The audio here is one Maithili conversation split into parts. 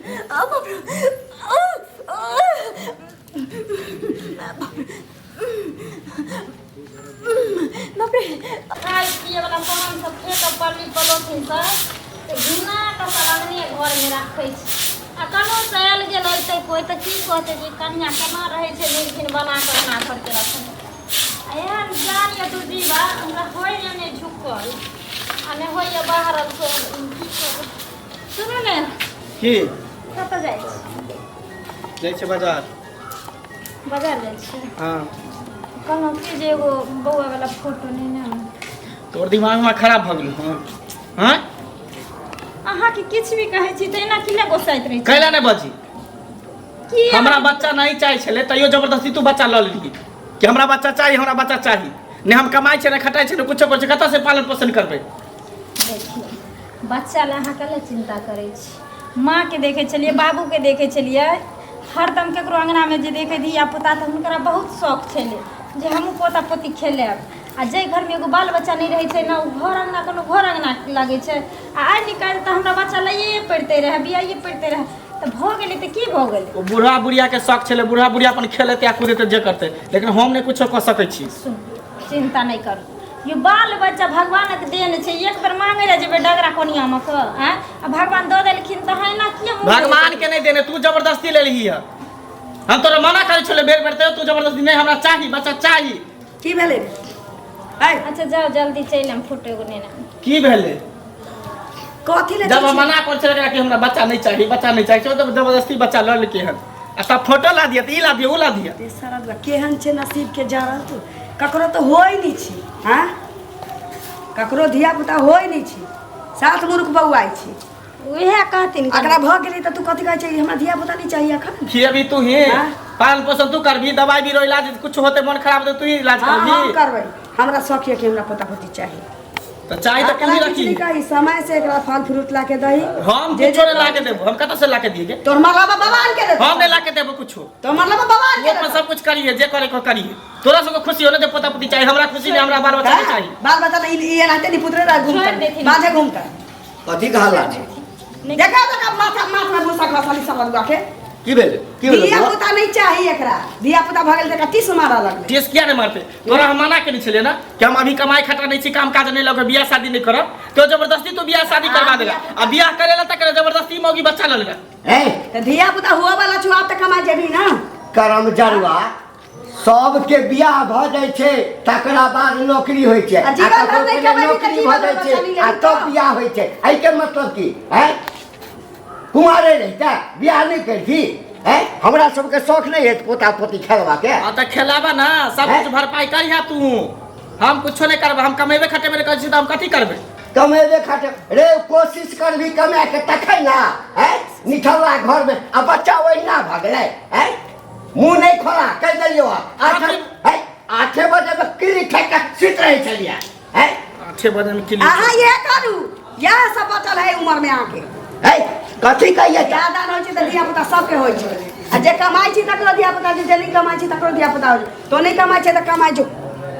बाप रे बाप रे। खाय पिए वाला सामान सब फेंक पल्ली पलोथिन सब तऽ घिना कऽ सब अंगने घरमे राखै छै। आ कनो से आयल गेल अयतै कोइ तऽ की कहतै जे कनिया केना रहै छै निर्घिन बना कऽ अंगना घरके रखने। आ एहन जान यऽ दुर्जीवा हमरा होइए नहि झुकल आ नहि होइए बाहर की कहू। सुनू ने। की? कतऽ जाइ छी? जाइ छै बाजार। बाजार जाइ छी? हाँ। कहलहुँ कि जे एगो बौआ वाला फोटो नहि ने। तोर दिमाग में खराब भऽ गेल हँ? हाँ? अहाँके किछु भी कहै छी तऽ एना किला गोसाइत रहै छी? कैला नहि बजी? की हमरा बच्चा नहीं चाहे छलै तैयो जबरदस्ती तू बच्चा लऽ लेलही कि हमरा बच्चा चाही, हमरा बच्चा चाही। नहि हम कमाइ छै, नहि खटाइ छै, नहि कुछो करै छै, कतऽ से पालन पोषण करबै? देखियौ, बच्चा लए अहाँ कले चिन्ता करै छी? माँके देखै छलियै, बाबूके देखै छलियै, हरदम ककरो अङ्गनामे जे देखै धिया पुता तऽ हुनकरा बहुत शौक छलै जे हमहूँ पोता पोती खेलायब। आ जाहि घरमे एगो बाल बच्चा नहि रहै छै ने, ओ घर अङ्गना कोनो घर अङ्गना लागै छै। आ आइ निकालि तऽ हमरा बच्चा लैए पड़िते रहए, बियाइए पड़िते रहए, तऽ भऽ गेलै तऽ की भऽ गेलै? ओ बूढ़ा बुढ़ियाके शौक छलै, बूढ़ा बुढ़िया अपन खेलेतै आ कुदेतै जे करतै, लेकिन हम नहि कुछो कऽ सकै छी। सुन, चिन्ता नहि करू। यो बाल बच्चा भगवानक देन छै। एक बेर मांगे लए जेबै डगरा कोनियामे कऽ आँय, आ भगवान दऽ देलखिन तऽ एना किया मुँह भगवान के नहीं देने, तू जबरदस्ती ले ली है। हम तोरा मना करै छले बेर बेर, तैयो तू जबरदस्ती नहीं, हमरा चाही बच्चा चाही। की भेलै रे? ऐ अच्छा जाओ जल्दी चलि आम, फोटो एगो नेने आम। की भेलै? कथी ले जब हम छी? मना कर छले कि हमरा बच्चा नहीं चाही, बच्चा नहीं चाही, तब जबरदस्ती बच्चा लऽ लेलकै हन। आ तब फोटो ला दिया, तऽ ई ला दिया, ओ ला दिया। ते सारा दुआ केहन छै नसीब के जड़ल, तू ककरो तऽ होइ नहि छै। हाँ, ककरो धिया पुता होइ नहि छै, सात मुरुख बौआइ छै। उएह कहथिन। एकरा भऽ गेलै तऽ तू कथी कहै छै, हमरा धिया पुता नहि चाही एखन? खिएबी तू ही? हाँ? पालन पोषण तू करबी, दवाई भी इलाज कुछ होते, मन खराब होते तू ही इलाज हाँ, हम करबी? करबै। हमरा शौक यऽ कि हमरा पोता पोती चाही। तऽ चाही तऽ एकरा तू ही किछु रखी। नहि कही, समय से एकरा फल फ्रूट ला के दही। हम जे कुछो जे नहीं लाके देबो। हम कतऽ से लाके दिए गे? तोहर मरलाबा बाबा आन के देतौ। हम नहीं लाके देबो कुछो। तोहर मरलाबा बाबा आन तू के अपन देतौ। सब कुछ करिए, जे करे को करिए। तोरा सबके खुशी हो ना जे पोता पोती चाही, हमरा खुशी नहीं, हमरा बाल बच्चा नहीं हाँ? चाही। बाल बच्चा नहीं, ई एनाहिते नहीं पुतरे रह घूमता। छोड़ देथिन। बाजे घूमता। कथी के हल्ला छै? देखा देखा माथा माथ में भूसा खसली सब दुआ के। की भेलै? की भेलै धिया बौआ? पुता नहीं चाही एकरा। धिया पुता भऽ गेल तऽ एकरा टीस मारऽ लगलै। टेस किया नहीं मारते? तोरा हम मना केने छलियै ना कि हम अभी कमाई खटा नहीं छी, काम काज नहीं लगै, बियाह शादी नहीं करब, तो जबरदस्ती तू बियाह शादी करवा देला। आ बियाह करे ला तक जबरदस्ती मौगी बच्चा ल लेला। ए तऽ धिया पुता हुआ वाला छौ, आब तऽ कमा जेबही ना। करम जरुआ सबके बियाह भऽ जाइ छै तकरा बाद नौकरी होइ छै, आ जीवन आ भर नहि ककरो पहिले कमेबही तऽ नौकरी जीवन भऽ जाइ भर छै बच्चा नहि आ लेबही तब तऽ। बियाह होइ छै। एहिके मतलब की है? कुमारे रहिता बियाह नहि करती है? हमरा सबके शौक नहि हेत पोता पोती खेलबाके? हाँ तऽ खेलाबा ना, सब हैं? कुछ भरपाई करिहा तू। हम कुछो नहीं करबै, हम कमेबे खटेबे नहि करै छी तऽ हम कथी करबै? कमेबे खटे रे, कोशिश करबी कमा के तखन ना है। निठल्ला घरमे आ बच्चा ओहिना भऽ गेलै है। मुँह नहि खोला कहि देलियौ। आठ है, 8 बजे मे किल्ली ठोकि कऽ सुति रहै छलियै है। 8 बजे में किल्ली? अहाँ इएह करू, इएह सब बचल है उमर में अहाँके। है कथी कहियै? ज्यादा होइ छै तऽ धिया पुता सबके होइ छै। आ जे कमाइ छै तकरो धिया पुता छै, जे नहि कमाइ छै तकरो धिया पुता होइ छै। तो नहि कमाइ छै तऽ कमाइ जो।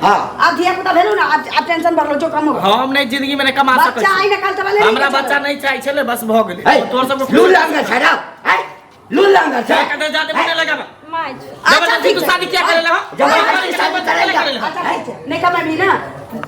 हाँ। आब धिया पुता भेलौ ना, आब टेंशन बढ़लो, जो कमो। हम नहीं जिंदगी में नहीं कमा सकै बच्चा छी। आइ ने काल तऽ भले हमरा बच्चा नहीं चाही छलै, बस भऽ गेलै। है तोर सबके लूल लांगर छै रे, है लूल लांगर छै। कते जादे बोले लगा। माय अच्छा, जबरदस्ती ठीक तू छै। शादी किया करे ला? जबरदस्ती शादी करे ला। अच्छा ठीक छै, नहि कमेबही ना,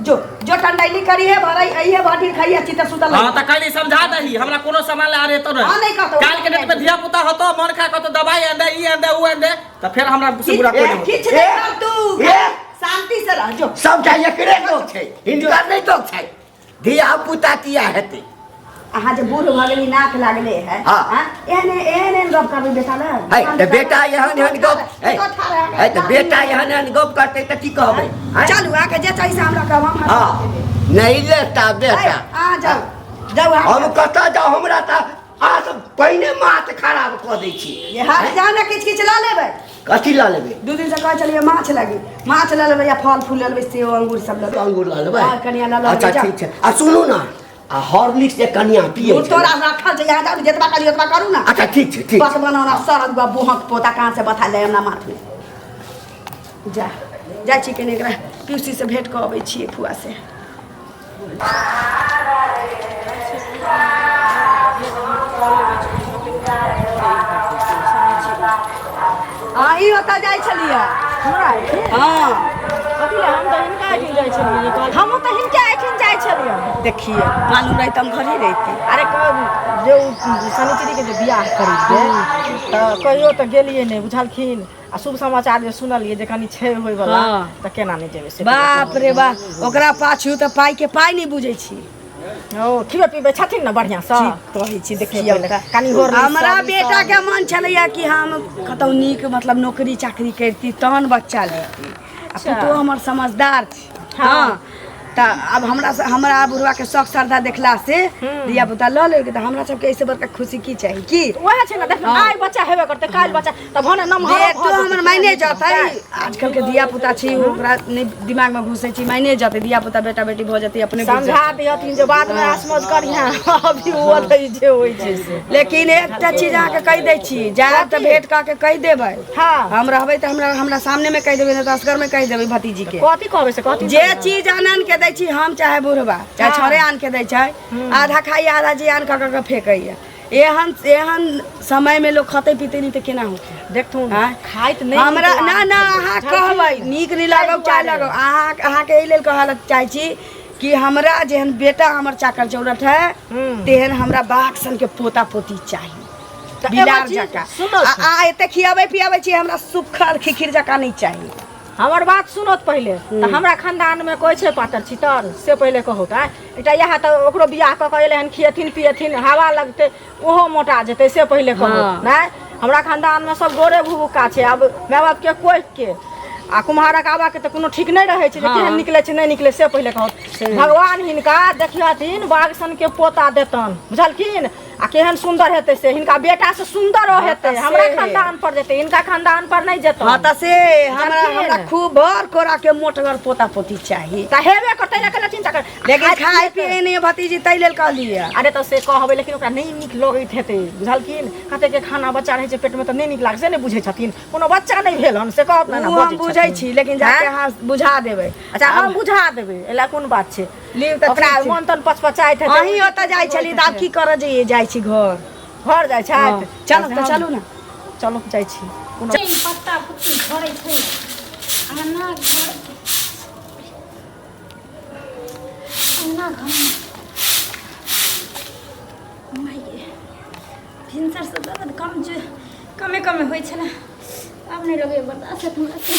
जो जो ठंडाई करी है भराई आई है भाटी खाई अच्छी तरह सुतल। हाँ तऽ कहली समझा दही, हमरा कोनो सामान ला रे तो नहीं। हाँ, नहीं कहतौ। काल के डेट में धिया पुता होतो, मन खा कहतो दवाई आन दे, ई आन दे, ऊ आन दे, तऽ फेर हमरा से बुरा कोई नहीं होतो। किछु नहि कर तू, ए। शांति से रह जो। सबटा एकरे दोख छै, हिनकर नहि दोख छै। धिया पुता किया हेतै? अहाँ जे बूढ़ भऽ गेली, नाक लागले है। हाँ। हाँ? एहन एहन एहन गप करबै बेटा ले? है तऽ बेटा एहन एहन गप है, है तऽ बेटा एहन एहन गप करतै तऽ की कहबै? हैं? चलू, अहाँके जे चाही से हमरा कहब, हम हाँ नहि लेता बेटा। अहाँ जाउ जाउ अहाँ। हम कतऽ जाउ? हमरा तऽ अहाँ सब पहिने माथ खराब कऽ दै छी। ये हाथ जाउ ने, किछु किछु लऽ लेबै। कथी लऽ लेबै? 2 दिन से कहै छलियै माछ लागी, माछ लऽ लेबै या फल फूल लऽ लेबै, सेब अंगूर सब लऽ लेबै। अंगूर लऽ लेबै? हाँ, कनिया लऽ लेबै, अच्छा जाउ। ठीक छै। आ सुनू ने, आ हॉर्लिक्स जे कनिया पियै ओ छै तोरा राखल छै, यहाँ जाउ, जतबा करी ओतबा करू ना। अच्छा ठीक छै, ठीक बस छै। बनाना सरद बा बुहक पोता कहाँ से बता ले हमरा माथ में। जा जाइ छी कनि एकरा पीयूसी से भेंट कऽ अबै छियै फुआ से। अहीं ओतऽ जाइ छलियै। हमरा एहिठाम? हँ। कथी लए? हम तऽ हिनका एहिठाम जाइ छलियै। हमहूँ तऽ हिनके एहिठाम जाइ छलियै। देखिए, मालूम रही तऽ हम घरे रहिती। अरे जे ओ शनिचरीके जे बियाह करेलियै तऽ कहियो तऽ गेलियै नहि, बुझलखिन? आ शुभ समाचार जे सुनलियै जे कनि छै होइवला, तऽ केना नहि जेबै से? बाप रे बाप, ओकरा पाछू तऽ पाइ के पाइ नहि बुझै छी। ओ खिबै पिबै छथिन ने बढ़िआँसँ? कहै छी, देखियौ, कनि होर हमरा बेटा के मन छलैया कि हम कतौ नीक मतलब नौकरी चाकरी करती तहन बच्चा लेती। आ पुतोह हमर समझदार छै। हँ, तऽ आब हमरा हमरा बुढ़वा के शौक श्रद्धा देखला से धिया पुता लऽ लेलकै, तऽ हमरा सबके एहिसँ बड़का खुशी की चाही? की वएह छै ने, देख, आइ बच्चा हेबे करतै, काल्हि बच्चा तऽ भने नमहर बेटो हमर मायने जतै। आजकल के धिया पुता छै, ओकरा नहि दिमाग में घुसै छै, मायने जतै। धिया पुता बेटा बेटी भऽ जेतै अपने बुझि समझा दिहथिन जे बादमे आसमज करिहें, अभी ओ दै जे होइ छै से। लेकिन एकटा चीज अहाँके कहि दै छी, जायब तऽ भेंट कऽ के कहि देबै। हँ। हम रहबै तऽ हमरा हमरा सामने में कहि देबै, नहि तऽ असगर में कहि देबै भतीजी के। कथी कहबै से कथी? जे चीज आन आन के दै छी हम, चाहे बुढ़बा चाहे छौड़े आन के दै छै, आधा खाइए, आधा जियान कऽ कऽ के फेकैए। एहन एहन समय में लोग खतै पीते नहीं तऽ केना होतै? देखथुन, आँय? खाइत नहि हमरा नीक ना लागै ना छै। अहाँ कहबै नीक नहि लागौ चाहे लागौ, अहाँ अहाँके एहि लेल कहऽ चाहै छी कि हमरा जेहन बेटा हमर चाकर चौरठ है, तेहन हमरा बाघ सन के पोता पोती चाही। तऽ एगो बिलार चीज जकाँ। सुनू। आ एते खियाबै पियाबै छी, हमरा सुखल खिखिर जकाँ नहि चाही। हमर बात सुनत पहिले तऽ। हमरा खानदानमे कोइ छै पातर छितर से पहिले कहू तऽ। एकटा इएह तऽ ओकरो बियाह कऽ कऽ एलै हन, खिएथिन पिएथिन, हवा लगतै, ओहो मोटा जेतै, से पहिले कहू। नहि, हमरा खानदानमे सब गोरे भुभुक्का छै। आब माय बापके कोखिके आ कुम्हारक आबाके तऽ कोनो ठीक नहि रहै छै जे केहन निकलै छै, नहि निकलै, से पहिले कहू। भगवान हिनका देखियथिन, बाघ सनके पोता देतन, बुझलखिन? आ केहन सुन्दर हेतै से, हिनका बेटा से सुन्दर ओ हेतै। हमरा खानदान पर जेतै, हिनका खानदान पर नहि जेतै। हँ, तऽ से हमरा बुझलखिन? हमरा खूब भर कोरा के मोटगर पोता पोती चाही। तऽ हेबे करतै ने, केना चिन्ता कर। लेकिन खाइ खाय पियै पिए नहि भतीजी, ताहि लेल कहलियै। अरे तऽ से कहबै, लेकिन ओकरा नहि नीक लगैत हेतै, बुझलखिन? कतेके खाना बच्चा रहै छै पेटमे तऽ नहि नीक लागै, से नहि बुझै छथिन। कोनो बच्चा नहि भेल हन से कहत ने। ओ हम बुझै छी, लेकिन जाके अहाँ बुझा देबै। अच्छा, हम बुझा देबै, एहि लए कोन बात छै? लिउ तऽ। ओकरा ठीक छै। मन तन पचपचाइत हेतै। अहीं ओतऽ जाइ छली तऽ आब की करऽ जइयै? जाइ छी घर। घर जाइ छथि? चलू तऽ, चलू ने। चलू, जाइ छी कोनो। पत्ता पुत्ती झड़ै छै अंगना घर, अंगना घर माय। भिनसरसँ दर्द कम जे कमे कमे होइ छलै, आब नहि लगैए बर्दाश्त हैत हमरा से।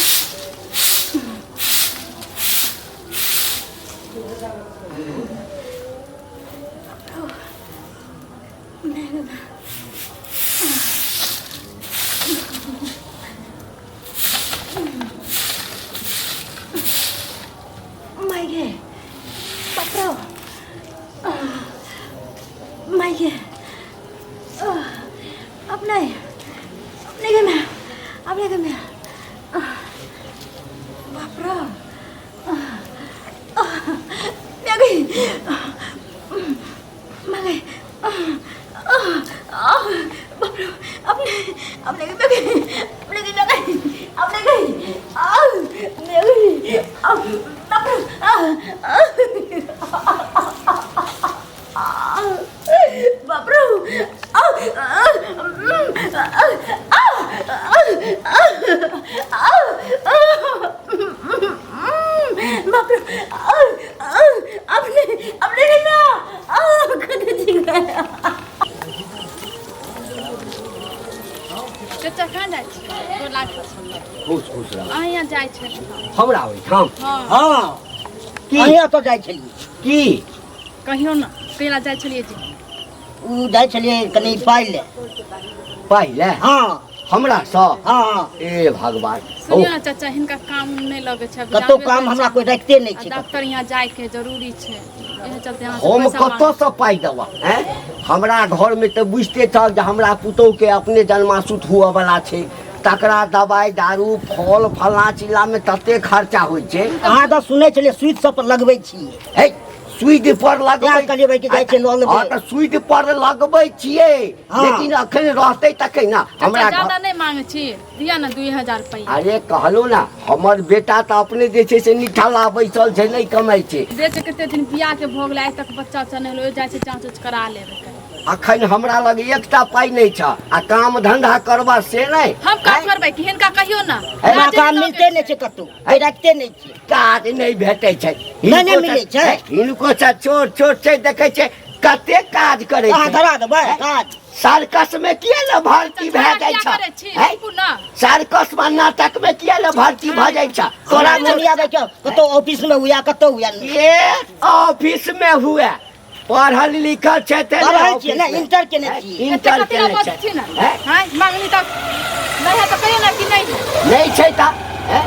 माय गे, बाप रे, माय गे, अब नहीं, अब नहीं गई मैं, अब नहीं गई मैं। बाप रे, मैं गई, मैं गई, बाप रे, अब नहीं, अब नहीं गई, मैं गई, अब नहीं गई, मैं गई, अब नहीं गई, मैं गई, अब बाप रे, बाप रे, बाप रे, अब नहीं, अब नहीं ना, खुद जी गया। चाचा, कहाँ जाइ छी? गोर लागै छी। खुश खुश रह। अहाँ यहाँ जाइ छलियै? हमरा ओहिठाम? हँ। हँ। की? अहीं ओतऽ जाइ छलियै। की? कहियो ने, कहिया जाइ छलियै जी? ओ जाइ छलियै कनि पाइ ले। पहिले? हँ। हमरा सँ? हँ। ए भगवान! सुनियो ने चाचा, हिनका काम उम नहि लगै छै अभी। कतहु जानबे काम करै हमरा छी। कोइ राखिते नहि आ छै। डॉक्टर यहाँ जाइके जरूरी छै, इएह चलते अहाँ से हम पैसा मांगै। कतऽसँ पाइ देबह? हैं, हमरा घरमे तऽ बुझिते छह जे हमरा पुतोहुके अपने जन्मासुत हुअवला छै, तकरा दबाइ दारू फल फल्लाँ चिल्लाँमे तते खर्चा होइ छै। अहाँ तऽ सुनै छलियै सुइत सब पर लगबै छियै। हे, सुइद पर लगबै। तें कहलियै भाइ कि जाइ छियै लऽ लेबै। हँ, तऽ सुइद पर लगबै छियै। हँ। लेकिन अखन रहतै तखन ने हमरा चाचा, घर ज्यादा नहि मांगै छी, दिअ ने 2000 रुपैआ। अरे कहलहुँ ने, हमर बेटा तऽ अपने जे छै से निठल्ला बैसल छै, नहि कमाइ छै। देख कते दिन बियाहके भऽ गेलै, आइ तक बच्चा उच्चा नहि होलै। जाइ छै जाँच उच करा लेबै कनि। अखन हमरा लग एकटा पाइ नहि छ आ काम धंधा करबा से नहि। हम काम आँय? करबै। छै कि हिनका कहियो ना। हमरा काम मिलते नहि छै कतौ, राखते नहि छै। काज नहि भेटै छै। नहि, नहि मिलै छै। हिनको से छोट छोट छै, देखै छै कते काज करै अहाँ छै। धरा देबै काज। सर्कस में किया ने भर्ती भए जाइ किया छै? करै छी? हैं? रुकू ना। सर्कस में नाटक में किया ने भर्ती भए जाइ छै? तोरा नहि आबै छौ कतौ ऑफिस में हुआ, कतौ हुआ। ये ऑफिस में हुआ, पढ़ल लिखल छै ते पढ़ल छियै ने, इंटर केने छियै। इंटर एते कथी लए केने बजै छै। छी ने? हैं? हैं? मांगनी तऽ नहि है तऽ कहियो ना कि नहि है। नहि छै तऽ हैं?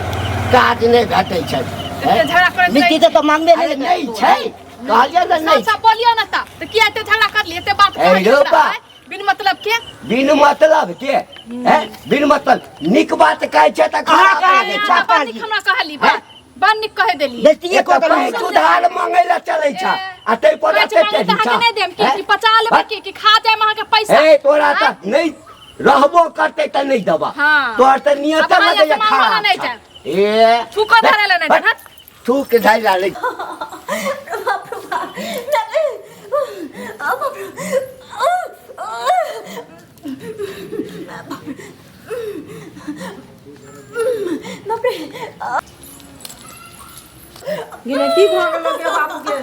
काज नहि भेटै छै। एते झगड़ा करैत मिट्टी रहै तऽ मांगबे अरे नहि नहि छै, कहलियै ने नहि सब सब बोलियो ना तऽ किया एते झगड़ा करली, एते बात ए, कहली रौ हमरा, बा। हैं? बिन मतलब के? बिन मतलब के हैं? बिन मतलब नीक बात कहै छै तऽ अहाँ खराब कहाँ लागै नीक छै। अहाँ बड़ नीक हमरा कहली, बात बड़ नीक कहि देली। बेइज्जतिये एक कऽ देलहुँ। पैंच उधार मांगै लए चलै छ आ ताहि पर पैंच एते मांगू तऽ टेढ़ी अहाँके छ। नहि देम हैं? कि पचा लेबै कि खा जायब अहाँके पैसा? ए तोरा तऽ नहि रहबो करतै तऽ नहि देबा। हाँ। तोहर तऽ नियत आब अहाँ लगैया से मांगो ला खराब नहि छ। जायब। ए थूको धरै लए नहि जायब, हट। थूक धरै लए नहि। बाप रे बाप, बाप रे बाप रे। गिने की भऽ गेलो गे बाबू गे?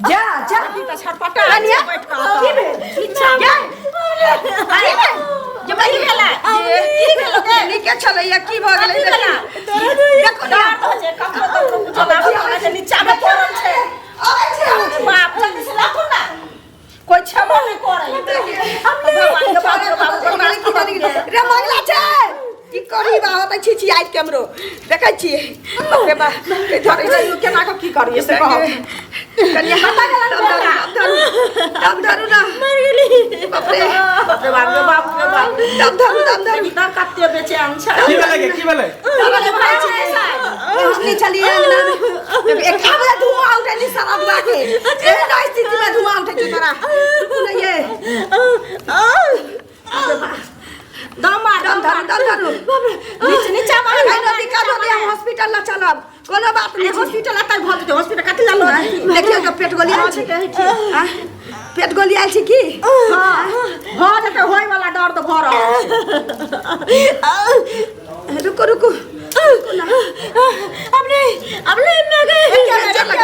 जा जा ई तऽ छटपटा छै बैठ कऽ। की भेल? जा। अरे जे बही भेलै। की भेल गे? नीके छलैया, की भऽ गेलै? देखो ना। दर्द होइ छै ककरो ककरो कुछो लागल रहै छै, नीचा मे पड़ल छै। बाप जल्दी से लाथू ना, कोइ छेबो नहि करै। भगवान के बाप रे बाप, रे मंगला छै की करी बा होतै छी छी आइ के हमरो देखै छी। बाप रे बा, के धरै छै। केना कऽ की करियै से कहू। कनिया हाथ दम धरू, दम धरू ना। मर गेली। बाप रे बाप रे बाप रे बाप रे बाप, दम धरू, दम धरू। तऽ कते बेचैन छै। की भेलै गे, की भेलै? हमनी छलियै अंगना में, एक आबे धुआं उठै नी सरदवा के। एहन स्थिति में धुआं उठै छै तोरा। रुकू ने ये। दम मार, दम धरू, दम धरू। नीचा मार। एहिना दिक्कत होतै, हम हॉस्पिटल ल चलब, कोनो बात नहि। हॉस्पिटल एतै भऽ जेतै, हॉस्पिटल कथी लए लऽ जेतै? देखियौ तऽ पेट गोली आयल छै? आँय? पेट गोली आयल छै की? हँ, भऽ जेतै, होय वाला डर तऽ भऽ रहल छै। रुकू रुकू। अब नहीं, अब नहीं, मैं गई। चल लग।